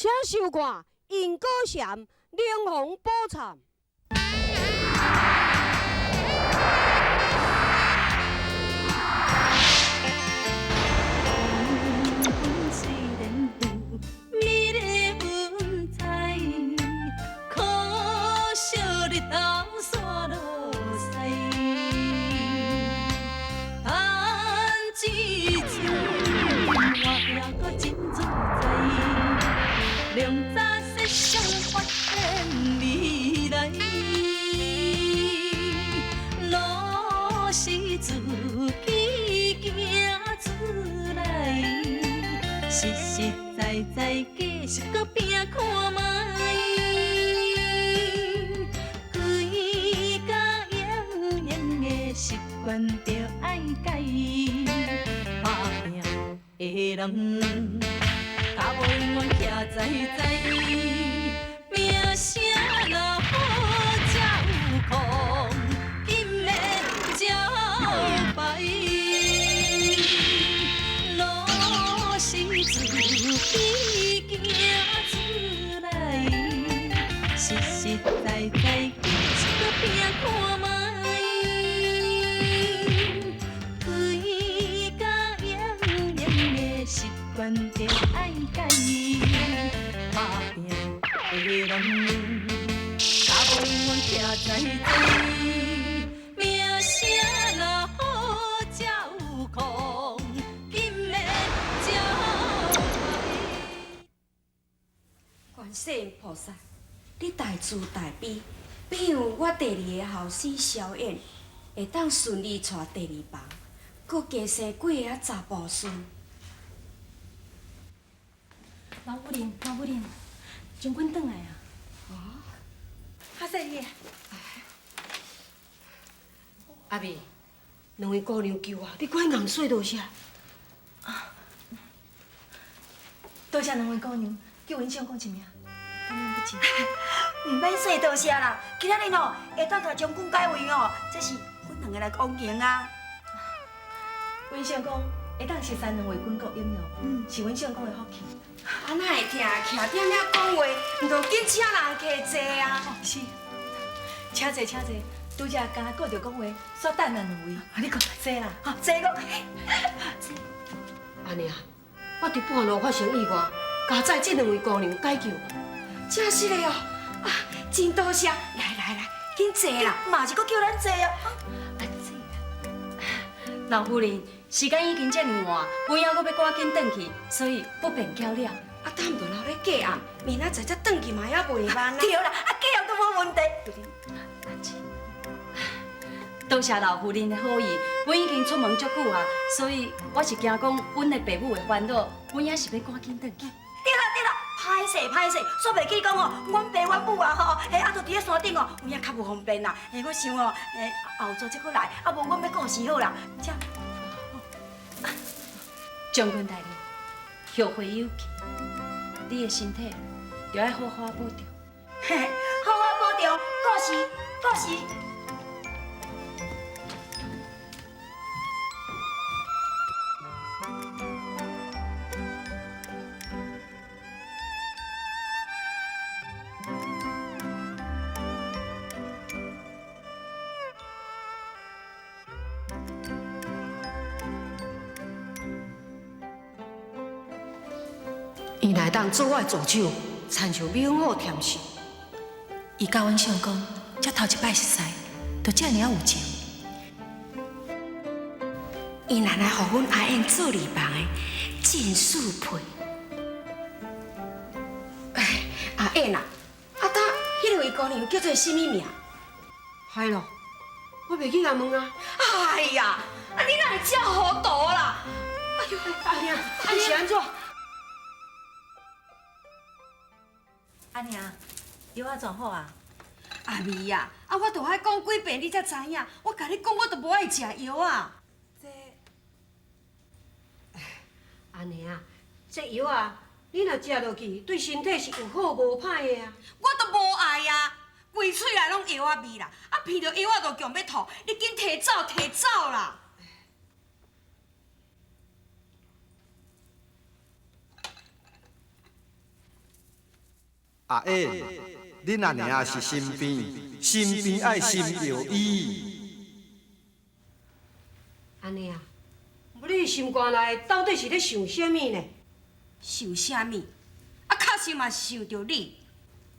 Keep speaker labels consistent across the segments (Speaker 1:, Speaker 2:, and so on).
Speaker 1: 請收看《因果禪靈魂寶懺》。
Speaker 2: 實實在在繼續閣拼看覓，規工營營的習慣著愛改，打拼的人，跤步永遠徛在在，名聲若好才有空，金的招牌。自己行出來，實實在在繼續閣拼看覓，規工營營的習慣著愛改，打拼的人，跤步永遠徛在在，名聲若好才有空。
Speaker 3: 觀世音菩薩，你大慈大悲，庇佑我第二个後生蕭燕會當順利娶第二房，閣加生幾个查埔孫。
Speaker 4: 老夫人，老夫人，將軍轉來啊！
Speaker 3: 哦，
Speaker 4: 較細個。
Speaker 1: 阿美，兩位姑娘求我，你閣愛硬說多謝。
Speaker 4: 啊，多謝兩位姑娘。叫阮相公一名，感恩不盡。
Speaker 5: 毋免說多謝啦，今仔日吼會當共將軍解圍哦，這是阮兩个來光榮啊。
Speaker 4: 阮相公會當熟識兩位軍國英雄，是阮相公的福氣。
Speaker 3: 啊，哪會聽徛踮遐講話，毋著緊請人客坐啊？
Speaker 4: 是，請坐，請坐。拄才敢若顧著講話，煞等啊兩位。啊，你講坐啦，
Speaker 5: 哈，坐個。
Speaker 1: 按呢啊，我佇半路發生意外。佳哉，這兩位姑娘解救我，
Speaker 3: 真實的哦！啊，真多謝！來來來，緊坐啦，
Speaker 5: 嘛是閣叫咱坐啊！
Speaker 4: 啊，坐啦。老夫人，時間已經這爾晚，阮猶閣欲趕緊轉去，所以不便攪擾。
Speaker 3: 啊，等無留咧過暗，明仔載才轉去嘛也袂慢啊。
Speaker 5: 對啦，啊，過暗都無問題。
Speaker 4: 多謝老夫人的好意，阮已經出門足久啊，所以我是驚講阮的爸母會煩惱，阮也是欲趕緊轉去。
Speaker 5: 對啦對啦，歹勢歹勢，煞袂記講哦，阮爸阮母啊吼，彼啊都佇咧山頂哦，有影較無方便啦。我想哦，後晝才閣來，啊無阮欲顧時好啦。這
Speaker 4: 將軍大人，後會有期，你的身體著愛好好保重。
Speaker 5: 嘿，好好保重，顧時顧時。
Speaker 1: 伊若會當做我的助手，親像猛虎添獸。
Speaker 4: 伊佮阮相公才頭一擺熟似，就這爾仔有情。
Speaker 3: 伊若來予阮阿燕做二房的，真速配。哎，阿燕啊，啊，呾彼位姑娘叫做啥物名？
Speaker 1: 害咯，我袂記共問啊。
Speaker 3: 哎呀，啊你哪會這糊塗啦？
Speaker 1: 哎呦，阿娘，啊你是按怎？
Speaker 4: 阿娘，藥仔全好啊？
Speaker 3: 阿美啊，啊我著愛講幾遍你才知影。我共你講，我著無愛食藥啊。
Speaker 1: 這，阿娘，這藥啊，你若食落去，對身體是有好無歹的啊。
Speaker 3: 我著無愛啊，規喙內攏藥仔味啦，啊鼻著藥仔就強欲吐，你緊提走提走啦。
Speaker 6: 阿燕，恁阿娘是心病，心病爱心药医。
Speaker 1: 按呢啊，无你心肝内到底是咧想啥物呢？
Speaker 3: 想啥物？啊，确实嘛是想著你。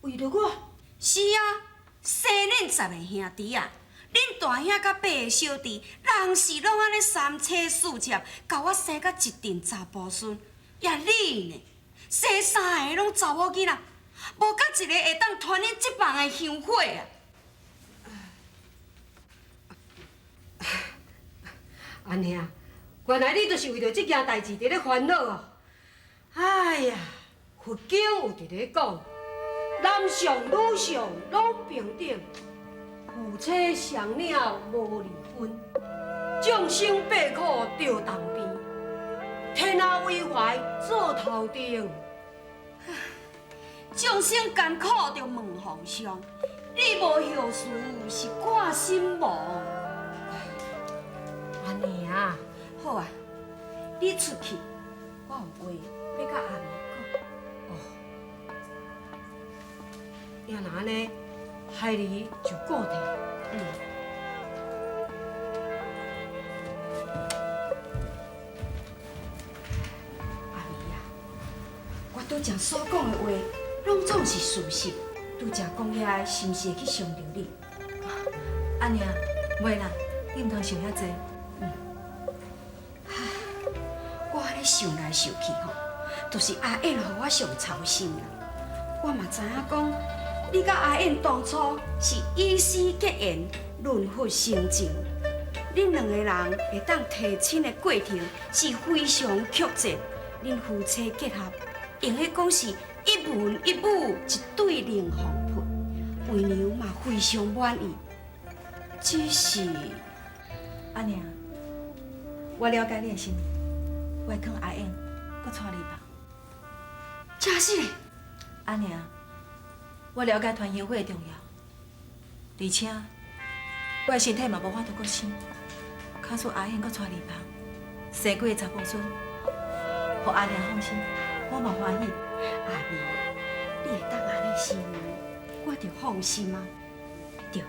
Speaker 1: 为著我？
Speaker 3: 是啊，生恁十个兄弟啊，恁大兄佮八个小弟，人是攏按呢三妻四妾，共我生甲一阵查埔孙。呀，你呢？生三个攏查某囡仔，无甲一个会当传恁这房的香火啊！
Speaker 1: 按呢啊，原来你就是为著这件代志伫咧烦恼哦。哎呀，佛经有伫咧讲，男相女相拢平等，夫妻双了无离分，众生百苦著同边，天下为怀做头灯。
Speaker 3: 众生艰苦著问皇上，你无孝事是挂心无？
Speaker 1: 按呢啊，
Speaker 3: 好啊，你出去，我有话欲佮阿明讲。
Speaker 1: 哦，要若按呢，孩儿就顾著。
Speaker 3: 嗯。阿明啊，我拄才所讲的话，拢总是事实。拄才讲遐个，是毋是会去伤著你？
Speaker 2: 阿娘，袂啦，你毋通想遐济。
Speaker 3: 我按呢想来想去吼，就是阿燕予我上操心啦。我嘛知影讲，你佮阿燕当初是以死结缘，论佛成情。恁两个人会当提亲的过程是非常曲折，恁夫妻结合，用得讲是一文一武，一对灵凤配，为娘嘛非常满意。只是
Speaker 2: 阿娘，我了解你的心意，我会劝阿燕阁娶你吧。
Speaker 3: 真是的？
Speaker 2: 阿娘，我了解传香火的重要，而且我的身体嘛无法度阁生，假使阿燕阁娶你吧，生几个查埔孙，予阿娘放心，我嘛欢喜。
Speaker 3: 阿明，你会当按呢想，我就放心啊。对啦，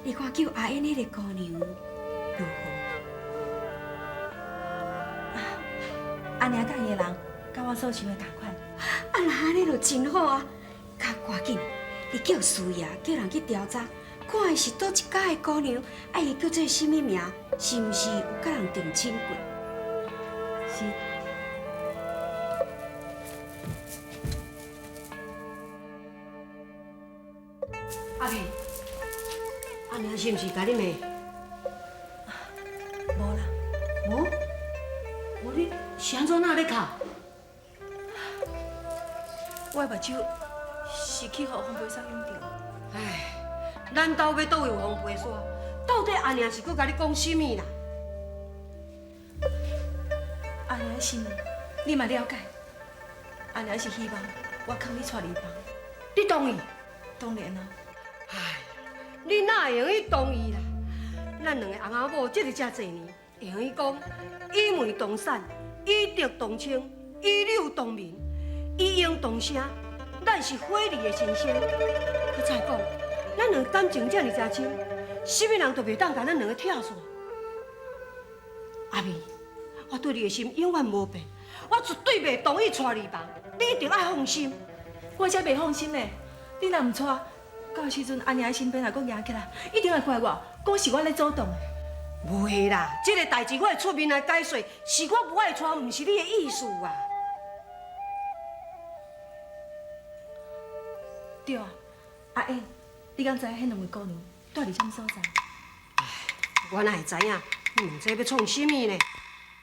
Speaker 3: 你看叫阿燕彼个姑娘如何？
Speaker 2: 阿娘佮意的人，佮我所想的仝款。
Speaker 3: 啊，若按呢就真好啊！较赶紧，你叫师爷叫人去调查，看伊是佗一家的姑娘，啊，伊叫做啥物名？是毋是有佮人定亲过？
Speaker 2: 是。
Speaker 1: 阿美，阿娘是毋是共你骂？
Speaker 2: 无啦。
Speaker 1: 无？无你是按怎哪咧哭？
Speaker 2: 我的目睭是去予风飞沙涌著。
Speaker 1: 唉，咱兜欲佗位有风飞沙？到底阿娘是阁共你讲啥物啦？
Speaker 2: 阿娘的心意，你嘛了解。阿娘是希望我劝你娶离房。
Speaker 1: 你同意？
Speaker 2: 当然啦。
Speaker 1: 唉，你哪会用得同意啦？咱两个翁仔某这尔遮济年，会用得讲以媒同产，以德同称，以柳同名，以音同声，咱是火里的神仙。阁再讲，咱两个感情这尔遮深，啥物人都袂当共咱两个拆散。阿美，我对你的心永远无变，我绝对袂同意娶离房，你一定爱放心。
Speaker 2: 我才袂放心呢！你若毋娶，到时阵阿娘的身边若阁夯起来，一定会怪我，讲是我咧阻挡的。
Speaker 1: 袂啦，这个代志我会出面来解说，是我无爱娶，毋是你的意思啊。
Speaker 2: 对啊，阿燕，你敢知影彼两位姑娘蹛伫啥物所在？
Speaker 1: 唉，我哪会知影？你问这欲创啥物呢？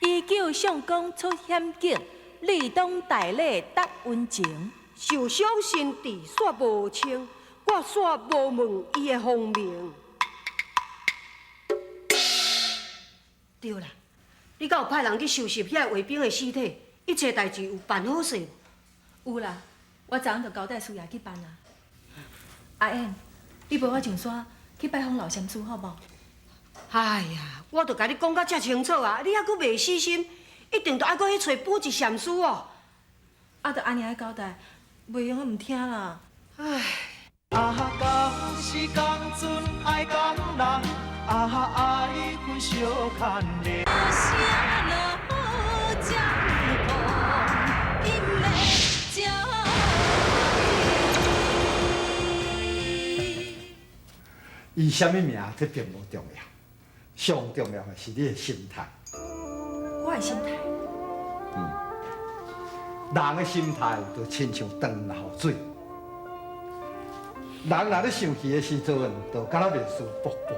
Speaker 2: 伊救相公出险境，你当大礼答温情。
Speaker 1: 受伤身体煞无清，我煞无问伊的芳名。对啦，你敢有派人去收拾遐个卫兵的尸体？一切代志有办好势无？
Speaker 2: 有啦，我昨昏就交代师爷去办啊。阿燕，你陪我上山去拜访老禅师好无？
Speaker 1: 哎呀，我都共你讲甲遮清楚啊，你犹阁袂死心，一定著爱阁去揣补一禅师哦。
Speaker 2: 啊，著阿娘的交代，袂用得毋听啦。
Speaker 1: 唉，唉。
Speaker 7: 啊，共时共阵爱共人，啊，爱分相牵连。
Speaker 6: 伊啥物名，这并无重要，上重要的是你的心态。
Speaker 2: 我的心态。
Speaker 6: 人的心态就亲像长流水。人若咧生气的时阵，就敢若袂输瀑布；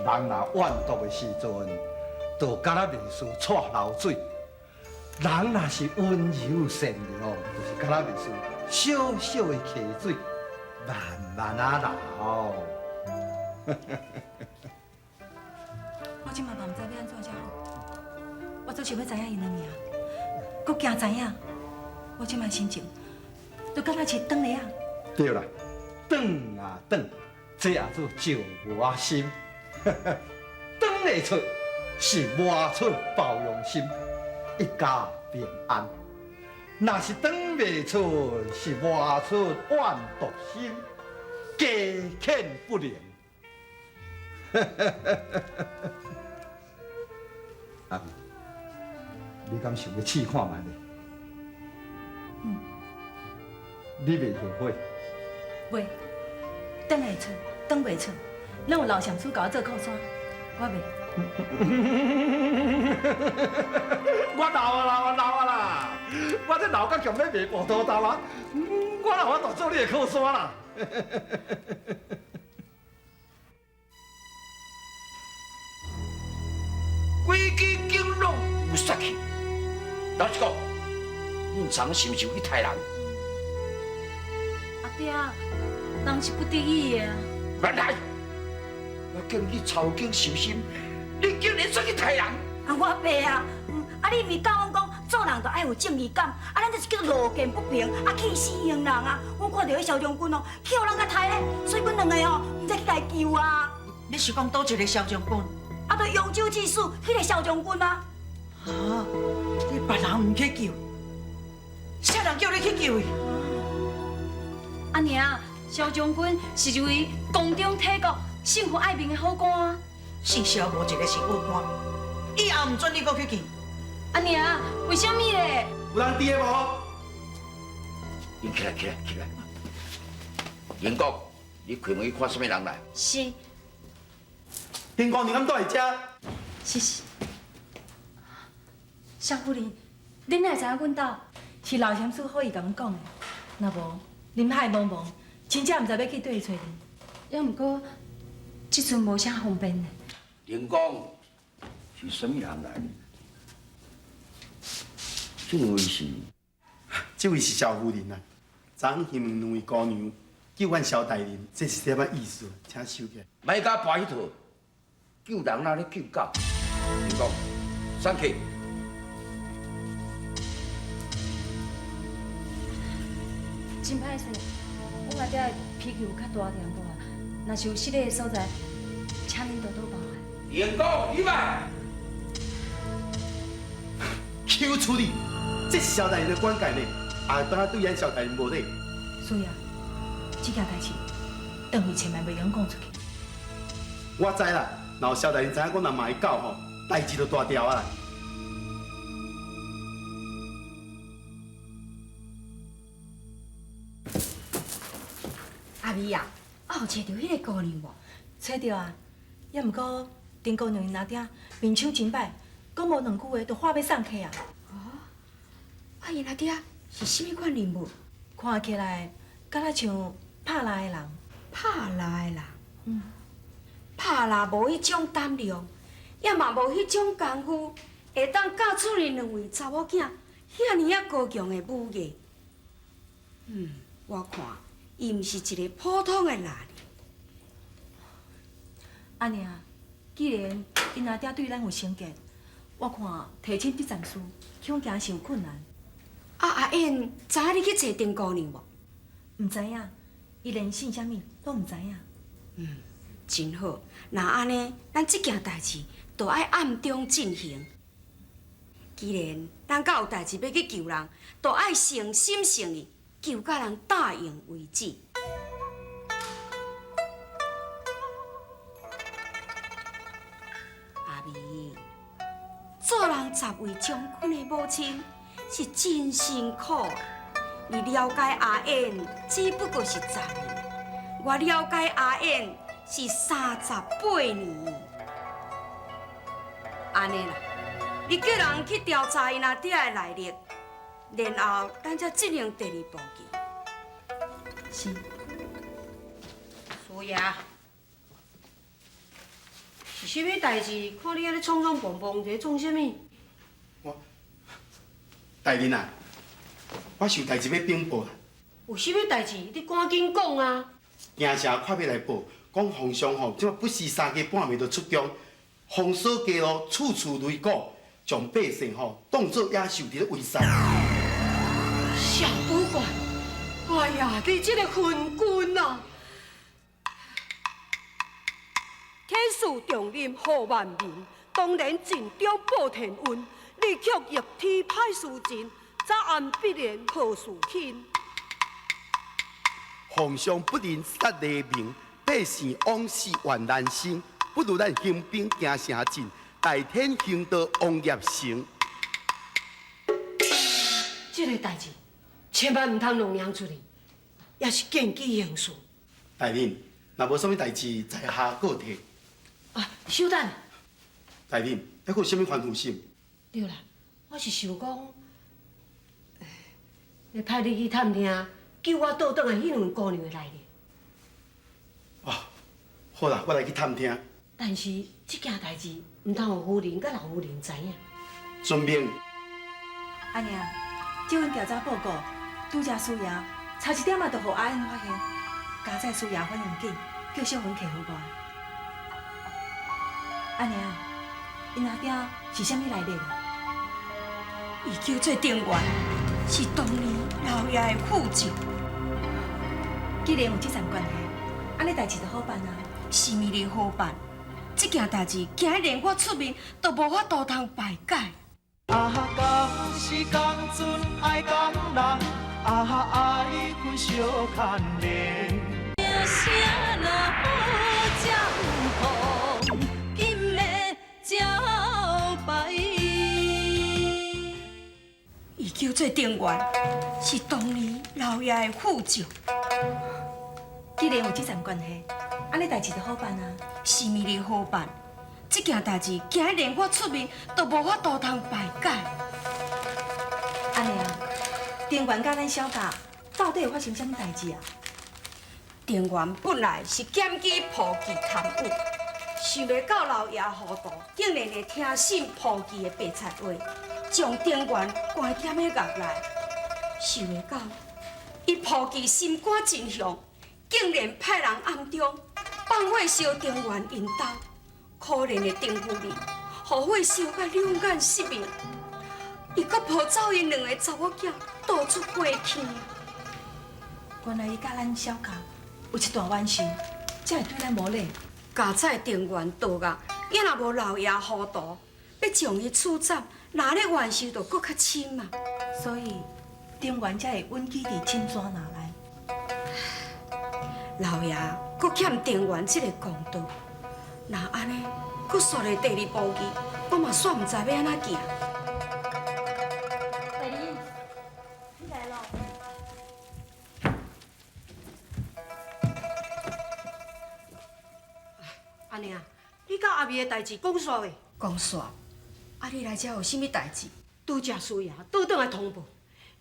Speaker 6: 人若怨毒的时阵，就敢若袂输掣流水；人若是温柔善良，就是敢若袂输小小的溪水，慢慢仔流。
Speaker 2: 我这马嘛毋知欲按怎才好，我足想欲知影𪜶的名，阁惊知影。我这马心情，就敢若是转咧仔。
Speaker 6: 对啦，转啊转，这也做石磨心。转会出是磨出包容心，一家平安；若是转袂出，是磨出怨毒心，家欠不宁。阿美，你敢想欲试看觅咧？
Speaker 2: 嗯。
Speaker 6: 你袂后悔？
Speaker 2: 袂，转会出，转袂出，拢有老禅师共我做靠山，我袂。
Speaker 6: 我老啊老啊老啊啦！我这老甲强欲卖葡萄干啊！我哪有法度做你的靠山啦？
Speaker 8: 规支警拢有杀气。老实讲，恁昨是毋是有去杀人？
Speaker 4: 阿爹，人是不得已的啊。
Speaker 8: 原来，我叫你去抄经修心，你竟然煞去杀人！
Speaker 5: 啊，我爸啊，啊你毋是教阮讲做人就爱有正义感，啊咱这是叫做路见不平，啊气死刑人啊！阮看著彼萧将军哦，去予人共刣咧，所以阮两个哦，毋才去共伊救啊。
Speaker 9: 你是讲佗一个萧将军？
Speaker 5: 啊，就扬州刺史彼个萧将军啊！
Speaker 9: 啊，你别人毋去救，啥人叫你去救伊？
Speaker 4: 阿娘，萧将军是一位公忠体国、幸福爱民的好官啊。
Speaker 9: 姓萧无一个是好官，以后毋准你阁去救。
Speaker 4: 阿娘，为啥物咧？
Speaker 6: 有人伫的无？
Speaker 8: 你起来，起来，起来！林国，你开门去看啥物人来？
Speaker 4: 是。
Speaker 10: 丁姑娘敢蹛伫遮？
Speaker 4: 是是。萧夫人，恁哪会知影阮兜？
Speaker 2: 是老禅师好意共阮讲的，若无林海茫茫，真正毋知欲去佗位揣恁。
Speaker 4: 犹毋过，这阵无啥方便呢。
Speaker 8: 林公是啥物人来？这位是？
Speaker 10: 这位是萧夫人啊。昨昏希望两位姑娘救阮萧大人，这是啥物意思？请收起来。
Speaker 8: 莫共我跋彼套，救人若咧救狗。林公，散去。
Speaker 4: 真歹势，阮阿爹的脾气有较大点薄啊，若是有失礼的所在，请恁多多包涵。
Speaker 8: 林公，你来。
Speaker 10: 求处理，这是萧大人的管界呢，也会当对咱萧大人无礼。
Speaker 2: 是啊，这件代志，断非千万袂用讲出去。
Speaker 10: 我知啦，若有萧大人知影讲人骂伊狗吼，代志就大条啊啦。
Speaker 3: 阿美啊，啊有揣著彼个姑娘无？
Speaker 2: 揣著啊，犹毋过丁姑娘𪜶阿爹面相真歹，讲无两句话就话欲送客啊。
Speaker 3: 哦，啊𪜶阿爹是啥物款人物？
Speaker 2: 看起来敢若像拍蜡的人。
Speaker 3: 拍蜡的人？
Speaker 2: 嗯。
Speaker 3: 拍蜡无彼种胆量，也嘛无彼种功夫，会当教出𪜶两位查某囝遐尔仔高强的武艺。我看伊毋是一个普通的蜡人。
Speaker 2: 阿娘，既然𪜶阿爹对咱有成见，我看提亲这件事恐惊是有困难。
Speaker 3: 啊，阿燕知影你去揣丁姑娘无？
Speaker 2: 毋知影，伊连姓啥物拢毋知影。
Speaker 3: 真好，若按呢，咱这件代志就爱暗中进行。既然咱阁有代志欲去救人，就爱诚心诚意救甲人答应为止。阿美，做人十位将军的母亲是真辛苦。你了解阿燕只不过是10年，我了解阿燕是38年。按呢啦，你叫人去调查𪜶阿爹的来历，然后咱才进行第二步棋。
Speaker 4: 是。
Speaker 1: 苏爷，是啥物代志？看你按呢匆匆忙忙，伫咧创啥物？
Speaker 10: 我，大人啊，我是有代志欲禀报啦。
Speaker 1: 有啥物代志？你赶紧讲啊！
Speaker 10: 京城快马来报，讲皇上吼，这摆不时三更半暝就出宫，封锁街路，处处擂鼓，将百姓吼当作野兽伫咧围杀。
Speaker 1: 小不管，哎呀，你这个昏君啊！天赐重任护万民，当然尽忠报天恩。你却逆天歹事尽，早暗必然何事轻？
Speaker 10: 皇上不仁杀黎民，百姓枉死怨难生。不如咱兴兵京城进，代天行道王业成。
Speaker 1: 这个代志千万毋通弄娘出去，也是见机行事。
Speaker 10: 大人，若无啥物代志，在下告退。
Speaker 1: 啊，稍等。
Speaker 10: 大人，还阁有啥物吩咐是？
Speaker 1: 对啦，我是想讲，欲派你去探听，救我倒转来彼两位姑娘的来历。
Speaker 10: 哦，好啦，我来去探听。
Speaker 1: 但是这件代志，毋通予夫人佮老夫人知影。
Speaker 10: 遵命。
Speaker 9: 阿娘，这份调查报告，拄才师爷差一点仔就予阿燕发现，佳哉师爷反应紧，叫小芬客予我。阿娘，𪜶阿爹是啥物来历啊？
Speaker 3: 伊叫做丁元，是当年老爷的副将。
Speaker 9: 既然有这层关系，按呢代志就好办啊。
Speaker 3: 是毋是好办？这件代志，今日连我出面都无法度通排解。
Speaker 7: 啊，共时共阵爱共人，啊，爱分相牵连。
Speaker 2: 声若好才有风，金的招牌。
Speaker 3: 伊叫做丁元，是当年老爷的副将。
Speaker 9: 既然有这层关系，按呢代志就好办啊。
Speaker 3: 是毋是好办？这件代志，今日连我出面都无法度通排解。
Speaker 9: 阿娘，丁元佮咱小家到底有发生啥物代志啊？
Speaker 3: 丁元本来是检举蒲记贪污，想袂到老爷糊涂，竟然会听信蒲记的白贼话，将丁元关踮咧狱内。想袂到，伊蒲记心肝真凶，竟然派人暗中放火烧丁元𪜶兜。可怜的丁夫人，予火烧甲两眼失明，伊阁抱走𪜶两个查某囝，到处过去。
Speaker 9: 原来伊佮咱小家有一段冤仇，才会对咱无礼。
Speaker 3: 佳哉丁元倒狱，伊若无老爷糊涂，欲将伊处斩，那咧冤仇就阁较深啊。
Speaker 9: 所以丁元才会隐居伫深山内内。
Speaker 3: 老爷阁欠丁元这个公道。若按呢，阁煞咧第二步棋，我嘛煞毋知欲按怎行。
Speaker 5: 大人，你来咯。
Speaker 1: 阿娘，你佮阿美的代志讲煞未？
Speaker 3: 讲煞。啊，你来遮有啥物代志？
Speaker 1: 拄才师爷倒转来通报，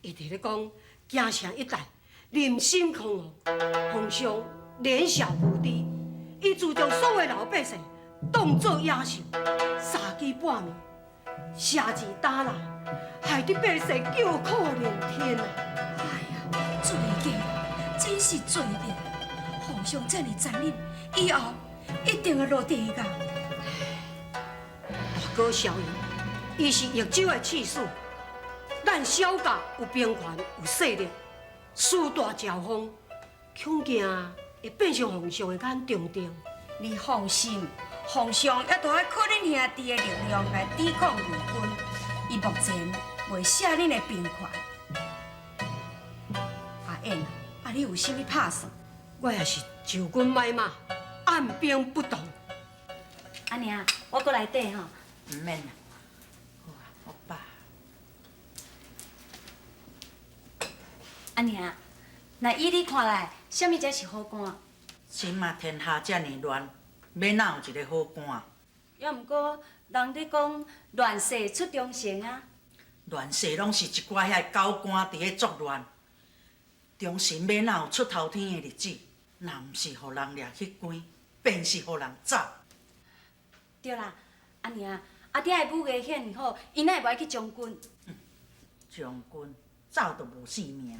Speaker 1: 伊伫咧讲京城一带人心惶惶，皇上怜小无知。伊自将所有老百姓当作野兽，三更半暝，写字打蜡，害得百姓叫苦连天啊！
Speaker 3: 哎呀，罪孽，真是罪孽！皇上这么残忍，以后一定会落地狱。
Speaker 1: 大哥萧云，伊是益州的刺史，咱小家有兵权有势力，势大招风，恐惊会变成皇上的眼中钉。
Speaker 3: 你放心，皇上也都爱靠恁兄弟的力量来抵抗魏军。伊目前袂卸恁的兵权。阿燕，你有啥物拍算？
Speaker 1: 我也是就阮歹马，按兵不动。
Speaker 4: 阿娘，我阁来缀吼。
Speaker 11: 毋免啦，好啊，我饱。
Speaker 4: 阿娘，那依你看来，啥物才是好官？
Speaker 11: 这马天下遮尔乱，欲哪有一个好官？
Speaker 4: 犹毋过，人咧讲乱世出忠臣啊。
Speaker 11: 乱世拢是一寡遐狗官伫咧作乱，忠臣欲哪有出头天的日子？若毋是予人掠去关，便是予人走。
Speaker 4: 对啦，阿娘，阿爹的武艺遐尔好，伊哪会无爱去将军？
Speaker 11: 将军早就无性命。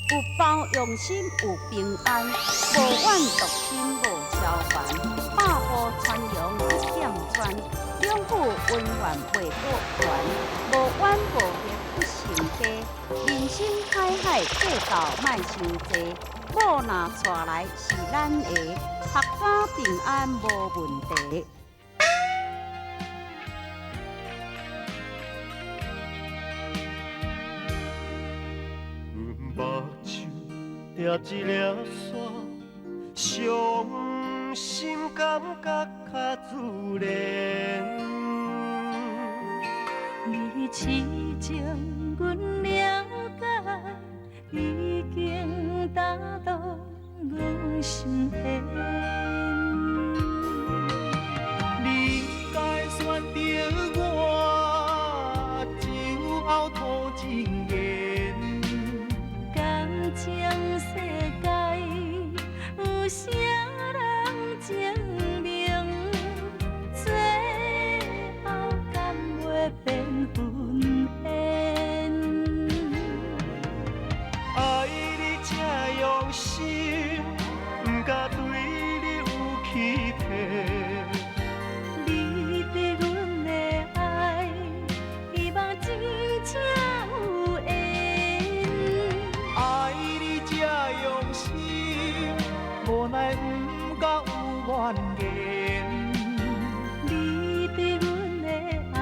Speaker 3: 有包容心，有平安，无怨毒心，无超凡，百步穿杨不点穿，两府恩怨袂过完，无怨无恨不成家，人生海海计较莫伤济，某若娶来是咱的，闔家平安无问题。
Speaker 7: 目睭掠一粒沙，伤心感觉较自然。
Speaker 2: 你痴情，阮了解，已经打动阮心弦。
Speaker 7: 你该选择我，酒后吐真言。
Speaker 2: 感情世界有啥人证明？最后敢袂变分缘？
Speaker 7: 爱你这用心，不敢对你有欺骗。
Speaker 2: 你对阮的爱，希望真正有缘。
Speaker 7: 爱你这用心，无奈不敢有怨言。
Speaker 2: 你对阮的爱，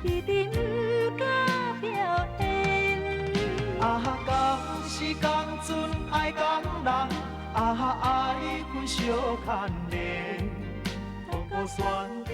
Speaker 2: 一定不敢表演。
Speaker 7: 啊，共时共阵爱共人，啊，爱分相牵连，痛苦选择